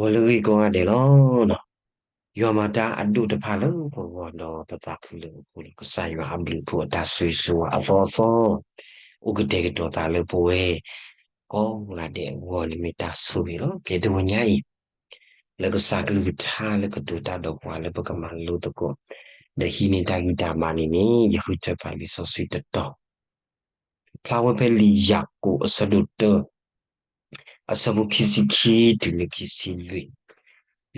ဂီၤလၢအဂ့ၤကိးဂၤဒဲးလီၤ. ယွၤမၤတၢ်အဒိၣ်တဖၣ်လၢပဂီၢ်ဒီးပသးခုလၢအဃိလီၤ. ကစၢ်ယွၤအဘျုးအဖှိၣ်အတၢ်ဆိၣ်ဂ့ၤဆိၣ်ဝါအသီအသီ အိၣ်ကတဲာ်ကတီၤသးလၢပဝဲကိးဂၤဒဲးအဂီၢ်န့ၣ်မ့ၢ်တၢ်ဆိၣ်ဂ့ၤလီၤ. ကဲတနံၤညါအံၤ လၢကစၢ်ကလုၢ်ကထါလၢကတိၤတၢ်ဒီးပှၤလၢပကမၤလိသကိး ဒီးဟံးန့ၢ်တၢ်ဂံၢ်တၢ်ဘါန့ၣ်န့ၣ် ယဃုထၢဖးလံာ်စီဆှံတတီၤ ဖျါဝဲဖဲလံာ်ယၤကိာ်အဆၢဒိၣ်တၢ အဆၢဖိခံဆံခံတုၤလၢခံဆံလွံၢ်,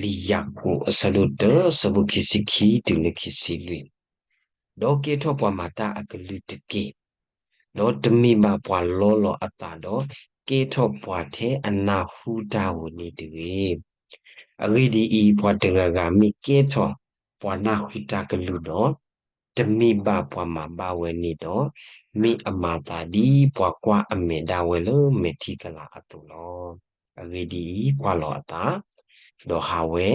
လံာ်ယၤကိာ်အဆၢဒိၣ်တၢ အဆၢဖိခံဆံခံတုၤလၢခံဆံလွံၢ်, ဒီးကဲထီၣ်ပှၤမၤတၢ်အကလုၢ်တက့ၢ်. ဒီးတမ့ၢ်ဘၣ်ပှၤလီလီၤအသးဒီး ကဲထီၣ်ပှၤထဲအနၢ်ဟူတၢ်ဧိၤန့ၣ်တဂ့ၤ. အဂ့ၢ်ဒ်အံၤ, ပှၤတဂၤဂၤမ့ၢ်ကဲထီၣ်ပှၤနၢ်ဟူတၢ်ကလုၢ်ဒီး တမ့ၢ်ဘၣ်ပှၤမၤဘၣ်ဝဲန့ၣ်ဒီး, မ့ၢ်အမၤသးဒ်ပှၤကွၢ်အမဲာ်ဒၣ်ဝဲလၢမဲာ်ထံကလၤအသိးလီၤ. အဂ့ၢ်ဒ်အံၤ, ကွၢ်လီၤအသး, ဒီးဟးဝဲ,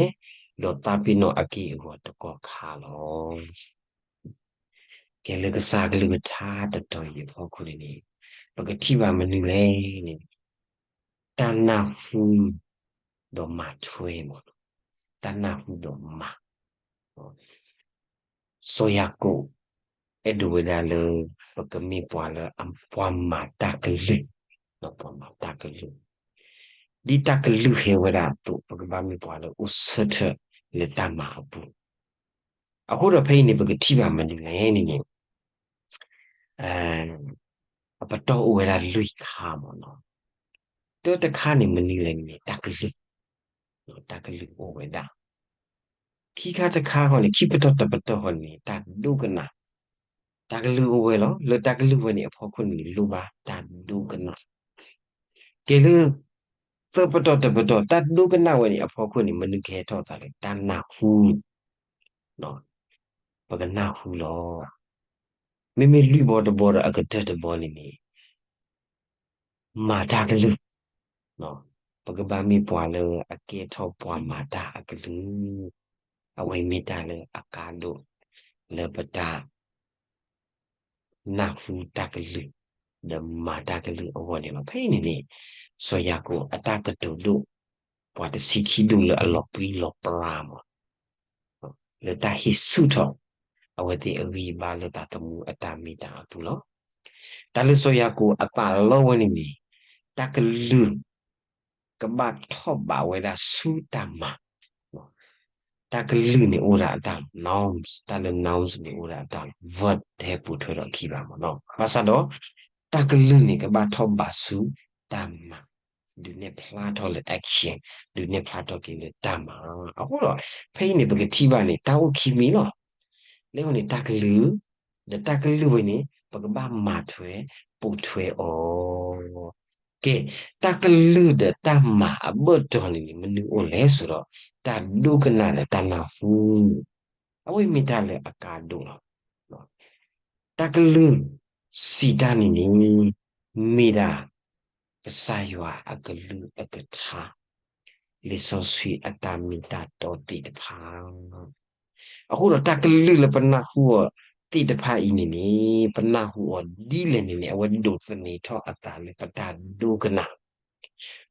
ဒီးသးပ့ၤနီၣ်အက့ၢ်အဂီၤတကီၢ်ခါလီၤ. ကဲလၢကစၢ်ကလုၢ်ကထါတတီၤအံၤအဖီခိၣ်န့ၣ်န့ၣ်, ပကထံၣ်ဘၣ်မနုၤလဲၣ်န့ၣ်, တၢ်နၢ်ဟူဒီးမၤထွဲမး, တၢ်နၢ်ဟူဒီးမၤ စီၤယၤကိာ် အဲၣ်ဒိးဝဲဒၣ်လၢ ပကမ့ၢ်ပှၤလၢအပှၤမၤတၢ်ကလုၢ်, ဒီးပှၤမၤတၢ်ကလုၢ်, ဒ်တၢ်ကလုၢ်ဟဲဝဲဒၣ်အသိး ပကဘၣ်မ့ၢ်ပှၤလၢအိၣ်ဆၢထၢၣ်လၢတၢ်မၤအပူၤ. အဃိဒီးဖဲအံၤန့ၣ် ပကထံၣ်ဘၣ်မနုၤလဲၣ်န့ၣ်န့ၣ် အပတီၢ်အိၣ်ဝဲဒၣ်လွံၢ်ခါမးနီၤ. တၢတခါန့ၣ်မနုၤလဲၣ်န့ၣ် တၢ်ကလုၢ်, တၢ်ကလုၢ်အိၣ်ဝဲဒၣ်. ခံခါတခါဃီန့ၣ် ခံပတီၢ်တပတီၢ်ဃီန့ၣ် တၢ်ဒိကနၣ်, တၢ်ကလုၢ်အိၣ်ဝဲလီၤ. လၢတၢ်ကလုၢ်ဝဲန့ၣ်အဖီခိၣ်န့ၣ် လိၣ်ဘၣ်တၢ်ဒိကနၣ်. ကဲလၢ သၢပတီၢ်တပတီၢ် တၢ်ဒိကနၣ်ဝဲန့ၣ်အဖီခိၣ်န့ၣ် မနုၤကဟဲထီၣ်သးလဲၣ်, တၢ်နၢ်ဟူ ပကနၢ်ဟူလီၤ. မ့မ့ၢ်လွံၢ်ဘီတဘီဒီးအကတၢၢ်တဘီန့ၣ်န့ၣ် မၤတၢ်ကလုၢ်, ပကဘၣ်မ့ၢ်ပှၤလၢအကဲထီၣ်ပှၤမၤတၢ်အကလုၢ်, အဝဲမ့ၢ်တၢ်လၢအကါဒိၣ် လၢပတၢ် နၢ်ဟူတၢ်ကလုၢ် ဒီးမၤတၢ်ကလုၢ်အဂီၢ်န့ၣ်လီၤ. ဖဲအံၤန့ၣ်န့ၣ် စီၤယၤကိာ်အတၢ်ကတိၤဒိၣ် ပှၤတဆံခံဒူၣ်လၢအလီၤပြံလီၤပြါမး လၢတၢ်ဟ့ၣ်ဆူၣ်ထီၣ် အဝဲသ့ၣ်အဂံၢ်အဘါလၢသးသမူအတၢ်မ့ၢ်တၢ်အပူၤလီၤ. တၢ်လၢစီၤယၤကိာ်အသးလီဝဲန့ၣ်န့ၣ် တၢ်ကလုၢ် ကဘၣ်ထီၣ်ဘးဝဲဒၣ်ဆူတၢ်မၤ တၢ်ကလုၢ်န့ၣ်အိၣ်ဒၣ်အတၢ် nouns, တၢ်လၢ nouns န့ၣ်အိၣ်ဒၣ်အတၢ် verb တဟဲပိာ်ထွဲထီၣ်ခံဘၣ်မးနီၤ. ဘၣ်ဆၣ်ဒီး တၢ်ကလုၢ်န့ၣ်ကဘၣ်ထီၣ်ဘးဆူတၢ်မၤ, ဒုးနဲၣ်ဖျါထီၣ်လၢ action, ဒုးနဲၣ်ဖျါထီၣ်က့ၤလၢတၢ်မၤ. အဃိဒီး ဖဲအံၤန့ၣ် ပကထံၣ်ဘၣ်န့ၣ် တၢ်အိၣ်ခံမံၤလီၤ. လၢအဃိန့ၣ် တၢ်ကလုၢ်, ဒီးတၢ်ကလုၢ်ဝဲန့ၣ် ပကဘၣ်မၤထွဲ ပိာ်ထွဲအီၤ ကဲ, တၢ်ကလုၢ်ဒီးတၢ်မၤအဘၢၣ်တီၤန့ၣ်န့ၣ် မနုၤအိၣ်လဲၣ်ဆိုတော့ တၢ်ဒိကနၣ်ဒီးတၢ်နၢ်ဟူ, အဝဲမ့ၢ်တၢ်လၢအကါဒိၣ်လီၤ. တၢ်ကလုၢ်စံးတၢ်န့ၣ်န့ၣ် မ့ၢ်ဒၣ် ကစၢ်ယွၤအကလုၢ်အကထါ, လံာ်စီဆှံအတၢ်မ့ၢ်တၢ်တီသ့ၣ်တဖၣ် အဃိဒီးတၢ်ကလုၢ်လၢပနၢ်ဟူအီၤသ့ၣ်တဖၣ်အံၤန့ၣ်န့ၣ် ပနၢ်ဟူအီၤဒ်လဲၣ်န့ၣ်န့ၣ် အဝဲဒိးသန့ၤထီၣ်အသးလၢပတၢ်ဒိကနၣ်.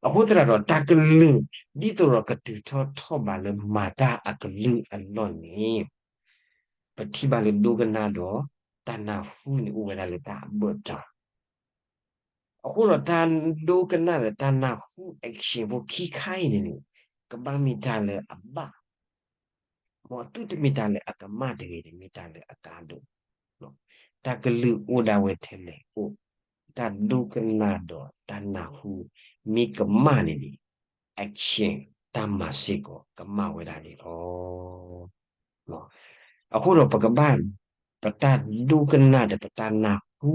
အဃိသတးဒီးတၢ်ကလုၢ် ဒ်သိးဒီးကတုၤထီၣ်ထီၣ်ဘးလၢမၤတၢ်အကလုၢ်အလီၢ်န့ၣ် ပထံၣ်ဘၣ်လၢဒိကနၣ်ဒီးတၢ်နၢ်ဟူန့ၣ်အိၣ်ဝဲဒၣ်လၢတၢ်အဘၢၣ်တီၤ အဃိဒီးတၢ်ဒိကနၣ်ဒီးတၢ်နၢ်ဟူ action ဖိခံခါအံၤန့ၣ်န့ၣ် ကဘၣ်မ့ၢ်တၢ်လၢအဘၣ်, မ်အသုတမ့ၢ်တၢ်လၢအကမၣ်တဂ့ၤန့ၣ် မ့ၢ်တၢ်လၢအကါဒိၣ်, တၢ်ကလုၢ်အိၣ်ဒၣ်ဝဲထဲလဲၣ်အိၣ်, တၢ်ဒိကနၣ်ဒီးတၢ်နၢ်ဟူ မ့ၢ်ကမၣ်န့ၣ်န့ၣ် action တၢ်မၤစ့ၢ်ကီးကမၣ်ဝဲဒၣ်န့ၣ်လီၤ. အဃိဒီးပကဘၣ် ပတၢ်ဒိကနၣ်ဒီးပတၢ်နၢ်ဟူ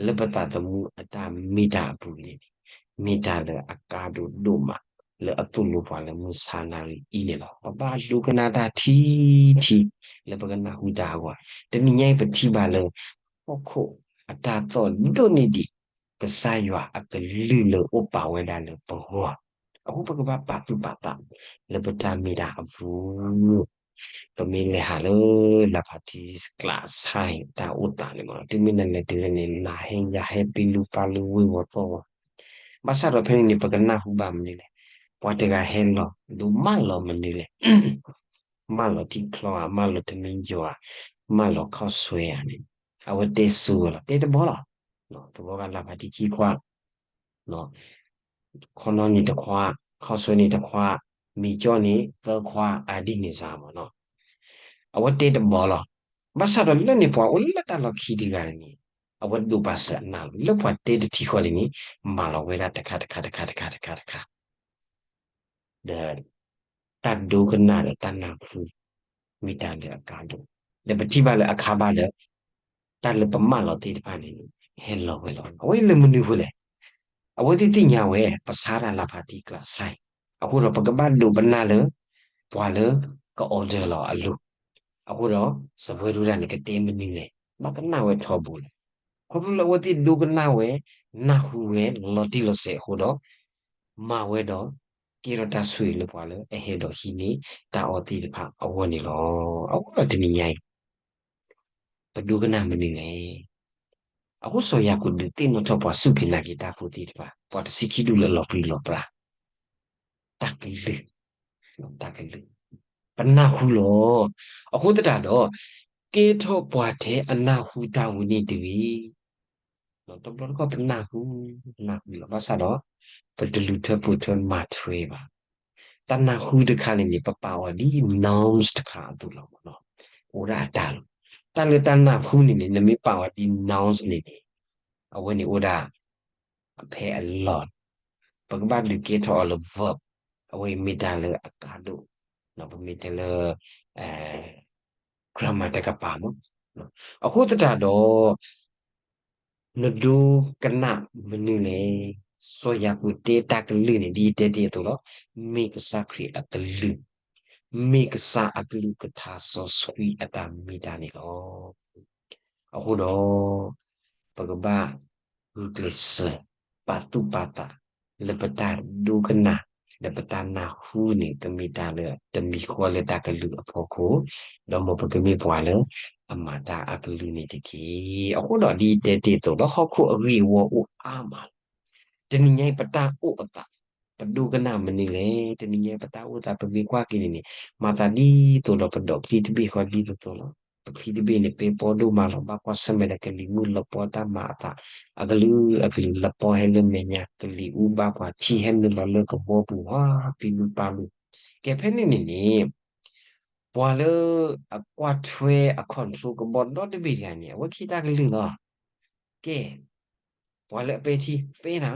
လၢပသးသမူအတၢ်မ့ၢ်တၢ်အပူၤန့ၣ်န့ၣ် မ့ၢ်တၢ်လၢအကါဒိၣ်ဒိၣ်မး လၢအသိၣ်လိပှၤလၢမုၢ်ဆါနၤရံၣ်အံၤန့ၣ်လီၤ. ပဘၣ်ဒိကနၣ်တၢ်ထံထံ လၢပကနၢ်ဟူတၢ်အဂီၢ်, တနံၤညါအံၤပထံၣ်ဘၣ်လၢ ဟီၣ်ခိၣ်အတၢ်သီၣ်ဒိၣ်န့ၢ်ဒံး ကစၢ်ယွၤအကလုၢ်လၢအိၣ်ပာ်ဝဲဒၣ်လၢပဂီၢ်, အဃိပကဘၣ်ပာ်သူၣ်ပာ်သး လၢပတၢ်မ့ၢ်တၢ်အပူၤ ပမ့ၢ်လဲၤဟးလၢ လၢဖးထံကျးဆါအံၤ တၢ်အိၣ်သးန့ၣ်မး တုၤမ့ၢ်နလဲၤတုၤလဲၣ်န့ၣ် နၤဟဲယၤဟဲ ပ့လူပာ်လူ ဝ့ၤဝီၤသီၣ်ဝီၤ, ဘၣ်ဆၣ်ဒီးဖဲန့ၣ်န့ၣ် ပကနၢ်ဟူဘၣ်မနုၤလဲၣ်, ပှၤတဂၤဟဲလီၤဒိးမၢလီၤမနုၤလဲၣ်, မၢလီၤထံချီဧါ, မၢလီၤထမင်းကြော်ဧါ, မၢလီၤခီၣ်ဆွဲဧါန့ၣ်, အဝဲတဲဆိဝဲလီၤ, တဲတဘီလီၤ. တဘီဂၤလၢ်ဖးတံၢ်ခံခွါ, ခီနီန့ၣ်တခွါ, ခီၣ်ဆွဲန့ၣ်တခွါ, မ့ၤကၠီန့ၣ်သၢခွါ, အဒ်န့ၣ်စ့ၢ်မ့ၢ်နီၤ. အဝဲတဲတဘီလီၤ. ဘၣ်ဆၣ်ဒီးလၢန့ၣ်ပှၤအိၣ်လၢတၢ်လီၢ်ခံတဂၤန့ၣ်, အဝဲဒိးပာ်စၢၤအနၢ်လီၤ, လၢပှၤတဲတထံဃီန့ၣ်န့ၣ်, မၢလီၤဝဲဒၣ်တခါတခါတခါတခါတခါတခါ ဒီး တၢ်ဒိကနၣ်ဒီးတၢ်နၢ်ဟူ မ့ၢ်တၢ်လၢအကါဒိၣ်, ဒီးပထံၣ်ဘၣ်လၢအခါဘၣ်ဒီး တၢ်လၢပမၢလီၤသ့ၣ်တဖၣ်န့ၣ် ဟဲလီၤဝဲလီၤ. အဝဲလၢမနုၤဃိလဲၣ်, အဝဲသ့ၣ်သ့ၣ်ညါဝဲ ပဆါတၢ်လၢ်ဖးတံၢ်ကျးဆါအံၤ, အဃိဒီးပကဘၣ်ဒိးပနၢ်လၢ ပှၤလၢက order လီၤအလိၤ, အဃိဒီး စပွဲဒိဒၣ်န့ၣ် ကတဲမနုၤလဲၣ်, ဘၣ်ကနၣ်ဝဲထီဘိလဲၣ်. ခီဖျိလၢအဝဲသ့ၣ်ဒိကနၣ်ဝဲ, နၢ်ဟူဝဲ လီၤတံၢ်လီၤဆဲးအဃိဒီး မၤဝဲဒီး ကဲထီၣ်တၢ်ဆိၣ်ဂ့ၤလၢပှၤလၢအဟဲဒီးဟံးန့ၢ်တၢ်အီသံးတဖၣ်အဂီၢ်န့ၣ်လီၤ. အဃိဒီးတနံၤညါအံၤ ပဒိကနၣ်မနုၤလဲၣ်. အဃိစီၤယၤကိာ်ဒုးသ့ၣ်နီၣ်ထီၣ်ပှၤစူၢ်က့ၤနာ်က့ၤတၢ်ဖိသ့ၣ်တဖၣ်, ပှၤတဆံခံဒူၣ်လၢအလီၤပျံၤလီၤပြါ, တၢ်ကလုၢ်, တၢ်ကလုၢ်, ပနၢ်ဟူလီၤ. အဃိသတးဒီး ကဲထီၣ်ပှၤထဲအနၢ်ဟူတၢ်ဝဲန့ၣ်တဂ့ၤ. တဘျီတခီၣ်ပနၢ်ဟူ, နၢ်ဟူလီၤ. ဘၣ်ဆၣ်ဒီး ပတလူၤထွဲပိာ်ထွဲမၤထွဲဘၣ်. တၢ်နၢ်ဟူတခါန့ၣ်န့ၣ် ပပာ်အီၤဒ် nouns တခါအသိးလီၤမ့ၢ်နီၤ. အိၣ်ဒၣ်အတၢ်လီၤ. တၢ်လၢတၢ်နၢ်ဟူန့ၣ်န့ၣ် နမ့ၢ်ပာ်အီၤဒ် nouns န့ၣ်န့ၣ် အဝဲန့ၣ်အိၣ်ဒၣ် အဖဲအလီၢ်, ပကဘၣ်ဒုးကဲထီၣ်အီၤလၢ verb, အဝဲအံၤမ့ၢ်တၢ်လၢအကါဒိၣ်, ပမ့ၢ်တဲလၢ grammar တကပၤမး. အဃိသတးဒီး နဒိကနၣ်မနုၤလဲၣ်. စီၤယၤကိာ်တဲတၢ်ကလုၢ်န့ၣ် ဒ်ယတဲတ့ၢ်အသိးလီၤ, မ့ၢ်ကစၢ်ခရံာ်အကလုၢ်, မ့ၢ်ကစၢ်အကလုၢ်ကထါစီဆှံအတၢ်မ့ၢ်တၢ်န့ၣ်လီၤ. အဃိဒီး ပကဘၣ်ဂုာ်ကျဲးစၢး ပာ်သူၣ်ပာ်သး လၢပတၢ်ဒိကနၣ် ဒီးပတၢ်နၢ်ဟူန့ၣ် ကမ့ၢ်တၢ်လၢတမံၤဃီလၢတၢ်ကလုၢ်အဖီခိၣ်, ဒီးမ်ပကမ့ၢ်ပှၤလၢအမၤတၢ်အကလုၢ်န့ၣ်တက့ၢ်. အဃိဒီးဒ်ယတဲတ့ၢ်အသိး လၢဟီၣ်ခိၣ်အဂ့ၢ်အဝီအိၣ်အါမးလီၤ. တနံၤညါအံၤပတၢ်အိၣ်အသး ပဒိကနၣ်မနုၤလဲၣ်. တနံၤညါအံၤပတၢ်အိၣ်သး ပမ့ၢ်ကွၢ်က့ၤန့ၣ်န့ၣ် မၤသးဒ်သိးဒီးပဒိးချံတဘ့ၣ်ဃီဒ်သိးသိးလီၤ. ပချံတဘ့ၣ်န့ၣ် ပဲပီဒိၣ်မးလီၤ. ဘၣ်ကွၢ်ဆၢၣ်မဲာ်ဒီးကလံၤမုၢ် လပီတၢ်မၤအသး အကလုာ်အကလုာ် လပီဟဲလၢမဲာ်ညါ ကလံၤအူဘၣ်ပှၤ ထံဟဲနုာ်လီၤလၢကဘီပူၤ ဝါပံလူပာ်လူ. ကဲဖဲန့ၣ်န့ၣ်န့ၣ် ပှၤလၢအကွၢ်ထွဲအ control ကဘီဒီတဘ့ၣ်တဂၤန့ၣ် အဝဲကဟ့ၣ်တၢ်ကလုၢ်လီၤ. ကဲ ပှၤလၢအပဲထံ ပဲနၤ,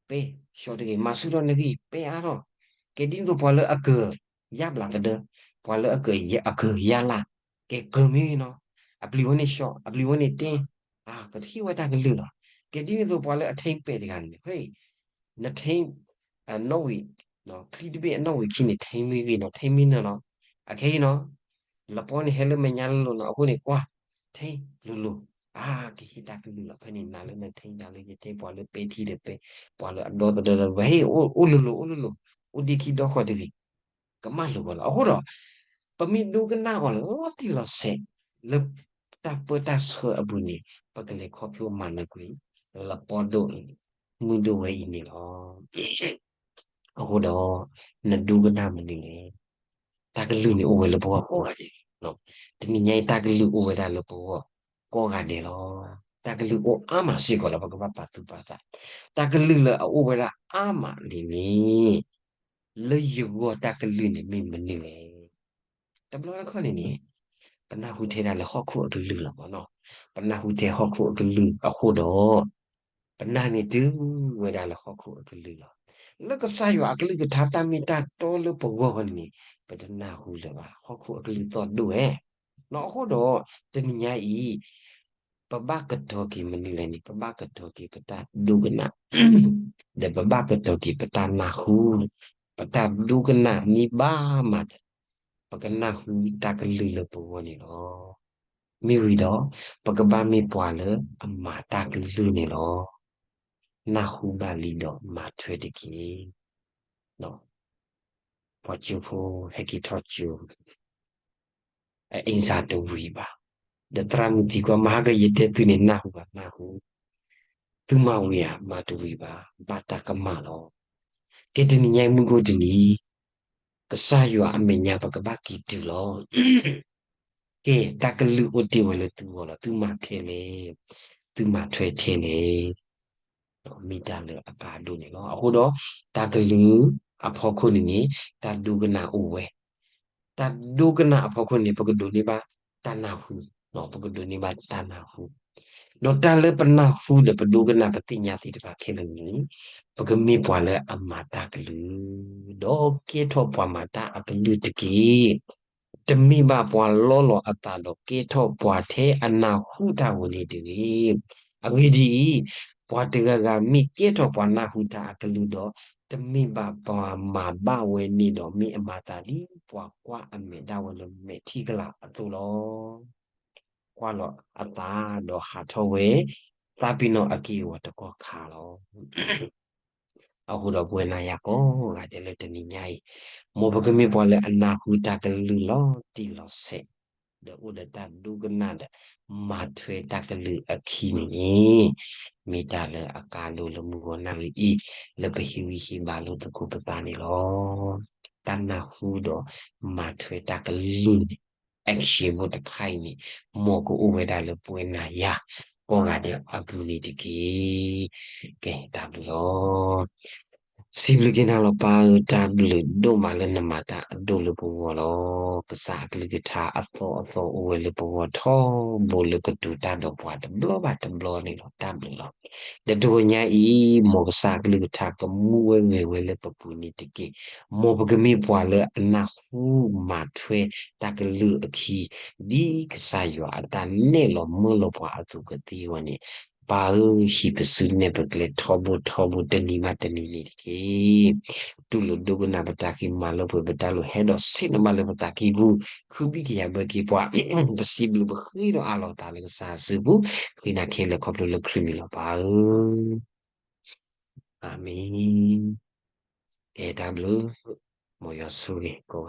ပဲ, ဆှီတဂ့ၤ, မၤဆူၣ်ထီၣ်နဂံၢ် ပဲအါထီၣ်. ကဲဒ်သိးပှၤလၢအကၢၤယါဘျးသဒၢ, ပှၤလၢအကၢၤ အကၢၤယါလၢ်, ကဲကၢၤမ့ၢ်ဂ့ၤနီၤ, အပျံၤဝဲန့ၣ်ဆှီ, အပျံၤဝဲန့ၣ်တဲ, ပတဟ့ၣ်ဝဲတၢ်ကလုၢ်လီၤ. ကဲဒ်သိးပှၤလၢအထံပဲာ်တဂၤန့ၣ် နထံ အနီၣ်ဝံၤ, ချံတဘ့ၣ်အနီၣ်ဝံၤခံန့ၣ် ထံမ့ၢ်ဂ့ၤနီၤ, ထံမ့ၢ်နၢၤနီၤ, အခဲအံၤနီၤ လပီန့ၣ်ဟဲလၢမဲာ်ညါလိၤလိၤနီၤ, အဃိန့ၣ်ကွၢ် ထံလိၤလိၤ, အါ ကဟ့ၣ်တၢ်ကလုၢ်လီၤ. ဖဲန့ၣ်နၤလၢနထံ နၤလၢယထံ ပှၤလၢပဲထံဒီးပဲ, ပှၤလၢအဒီသဒၢဒီး ပဟ့ၣ်အိၣ်လိၤလိၤ အိၣ်လိၤလိၤ, အိၣ်ဒံးခံဒီဃီတဂ့ၤ, ကမၣ်လိာ်ဝဲလီၤ. အဃိဒီး ပမ့ၢ်ဒိကနၣ်အီၤလၢလီၤတံၢ်လီၤဆဲး လၢတၢ်ပၢတၢ်ဆှၢအပူၤန့ၣ် ပကလဲၤခီဖျိမၤနၢၤကွံာ် လပီဒိၣ် မုၢ်ဒိၣ်ဝဲအံၤန့ၣ်လီၤ. အဃိဒီး နဒိကနၣ်မနုၤလဲၣ်. တၢ်ကလုၢ်န့ၣ်အိၣ်ဝဲလၢပဂီၢ်ကိးဂၤဒဲး, တနံၤညါအံၤ တၢ်ကလုၢ်အိၣ်ဝဲဒၣ်လၢပဂီၢ်ကိးဂၤဒဲးလီၤ. တၢ်ကလုၢ်အိၣ်အါမးစ့ၢ်ကီးလီၤ, ပကဘၣ်ပာ်သူၣ်ပာ်သး. တၢ်ကလုၢ်လၢအအိၣ်ဝဲဒၣ်အါမးန့ၣ်န့ၣ် လၢယဂီၢ်တၢ်ကလုၢ်န့ၣ်မ့ၢ်မနုၤလဲၣ်. တဘျီတခီၣ်န့ၣ်န့ၣ် ပနၢ်ဟူထဲဒၣ်လၢဟီၣ်ခိၣ်အကလုၢ်လီၤမ့ၢ်နီၤ. ပနၢ်ဟူထဲဟီၣ်ခိၣ်အကလုၢ်အဃိဒီး ပနၢ်န့ၣ်တုၤဝဲဒၣ်လၢဟီၣ်ခိၣ်အကလုၢ်လီၤ. လၢကစၢ်ယွၤအကလုၢ်ကထါတၢ်မ့ၢ်တၢ်တီလၢပဂီၢ်န့ၣ် ပတနၢ်ဟူလၢၤဘၣ်. ဟီၣ်ခိၣ်အကလုၢ်သီၣ်ဒိၣ်ဝဲ အဃိဒီး တနံၤညါအံၤ ပဘၣ်ကတီၤက့ၤမနုၤလဲၣ်န့ၣ် ပဘၣ်ကတီၤက့ၤပတၢ်ဒိကနၣ် ဒီးပဘၣ်ကတီၤက့ၤပတၢ်နၢ်ဟူ ပတၢ်ဒိကနၣ်မ့ၢ်ဘၣ်မးဒီး ပကနၢ်ဟူတၢ်ကလုၢ်လၢပဂီၢ်န့ၣ်လီၤ. မ့ၢ်ဝံၤဒီး ပကဘၣ်မ့ၢ်ပှၤလၢအမၤတၢ်ကလုၢ်န့ၣ်လီၤ. နၢ်ဟူဘၣ်လံဒီးမၤထွဲတက့ၢ်. ပှၤကၠိဖိဟဲက့ၤထီၣ်ကၠိ အအ့ၣ်စၢ်တဝံၤဘၣ်. ဒီးသရၣ်မုၣ်သံကွၢ် မဟါကယတဲသုန့ၣ် နၢ်ဟူဘၣ် နၢ်ဟူ, သုမၤဝံၤဧါ မၤတဝံၤဘၣ် ဘၣ်တၢ်ကမၣ်လီၤ. ကဲတနံၤညါအံၤမုၢ်ဂီၤတနံၤ, ကစၢ်ယွၤအမဲာ်ညါပကဘၣ်က့ၤတုၤလီၤ. ကဲတၢ်ကလုၢ်အိၣ်တ့ၢ်ဝဲလၢသုဂီၢ်လီၤ, သုမၤထွဲလဲၣ်, သုမၤထွဲထဲလဲၣ်. မ့ၢ်တၢ်လၢအကါဒိၣ်န့ၣ်လီၤ. အဃိဒီး တၢ်ကလုၢ်အဖီခိၣ်န့ၣ်န့ၣ် တၢ်ဒိကနၣ်အိၣ်ဝဲ, တၢ်ဒိကနၣ်အဖီခိၣ်န့ၣ် ပကဒိးန့ၢ်ဘၣ်တၢ်နၢ်ဟူ, ပကဒိးန့ၢ်ဘၣ်တၢ်နၢ်ဟူ, ဒီးတၢ်လၢပနၢ်ဟူဒီးပဒိကနၣ်ပသ့ၣ်ညါသ့ၣ်တဖၣ်ခဲလၢာ်န့ၣ် ပကမ့ၢ်ပှၤလၢအမၤတၢ်ကလုၢ်, ဒီးကဲထီၣ်ပှၤမၤတၢ်အကလုၢ်တက့ၢ်. တမ့ၢ်ဘၣ်ပှၤလီလီၤအသးဒီးကဲထီၣ်ပှၤထဲအနၢ်ဟူတၢ်ဧိၤန့ၣ်တဂ့ၤ. အဂ့ၢ်ဒ်အံၤ, ပှၤတဂၤဂၤမ့ၢ်ကဲထီၣ်ပှၤနၢ်ဟူတၢ်အကလုၢ်ဒီး, တမ့ၢ်ဘၣ်ပှၤမၤဘၣ်ဝဲန့ၣ်ဒီး မ့ၢ်အမၤသးဒ်ပှၤကွၢ်အမဲာ်ဒၣ်ဝဲလၢမဲာ်ထံကလၤအသိးလီၤ. ကွၢ်လီၤအသးဒီးဟးထီၣ်ဝဲ သးပ့ၤနီၣ်အက့ၢ်အဂီၤတကီၢ်ခါလီၤ. အဃိဒီးပဝဲနၤယၤကိးဂၤဒဲးလၢတနံၤညါအံၤ, မ်ပကမ့ၢ်ပှၤလၢအနၢ်ဟူတၢ်ကလုၢ်လီၤတံၢ်လီၤဆဲး, ဒီးအိၣ်ဒီးတၢ်ဒိကနၣ်ဒီး မၤထွဲတၢ်ကလုၢ်အခံန့ၣ်, မ့ၢ်တၢ်လၢအကါဒိၣ်လၢမုၢ်ဂီၤနၣ်ရံၣ်အံၤ လၢပဟ့ၣ်ဂံၢ်ဟ့ၣ်ဘါလိာ်သကိးပသးန့ၣ်လီၤ. တၢ်နၢ်ဟူဒီးမၤထွဲတၢ်ကလုၢ်န့ၣ် action ဖိတခါအံၤန့ၣ် မ်ကအိၣ်ဝဲဒၣ်လၢပဝဲနၤယၤ ကိးဂၤဒဲးအပူၤန့ၣ်တက့ၢ်. ကဲတၢ်ဘျုးလီၤ. စံးဘျုးက့ၤနၤလီၤပၢ်ဧၢ, တၢ်ဘျုးဒိၣ်မးလၢနမၤတၢ်အဒိၣ်လၢပဂီၢ်လီၤ. ကစၢ်အကလုၢ်ကထါအသီအသီအိၣ်ဝဲလၢပဂီၢ်ထီဘိလၢကတိၤတၢ်ဒီးပှၤတဘျီဘၣ်တဘျီန့ၣ်လီၤ. တၢ်ဘျုးလီၤ. ဒီးတဂီၤညါအံၤ မ်ကစၢ်အကလုၢ်ကထါကမူဝဲဂဲၤဝဲလၢပပူၤန့ၣ်တက့ၢ်. မ်ပကမ့ၢ်ပှၤလၢအနၢ်ဟူမၤထွဲတၢ်ကလုၢ်အခံ ဒ်ကစၢ်ယွၤအတၢ်နဲၣ်လီၤမၢလီၤပှၤအသိးကသ့အဂီၢ်န့ၣ်, ပၢ်ဧၢ, ဟံးပစုနဲၣ်ပကျဲထီဘိထီဘိတနံၤဘၣ်တနံၤန့ၣ်တက့ၢ်. တူၢ်လိာ်ဒိကနၣ်ပတၢ်ခံ မၤလၢပှဲၤပတၢ်လိၤ ဟဲဒီးဆ့ၣ်နီၤဘၣ်လၢပသးကံၢ်ပူၤ, ဃုဘံၣ်ကယာ်ဘၢက့ၤပှၤ, ပစံးဘျုးပဃ့ဒီးအးလီၤသးလၢကစၢ်စုပူၤ, ဃ့နၤခဲလၢာ်ခီဖျိလၢခရံာ်မံၤလီၤပၢ်ဧၢ. အၤမ့ၣ်. ကဲတၢ်ဘျုး, မ်ယွၤဆိၣ်ဂ့ၤကိး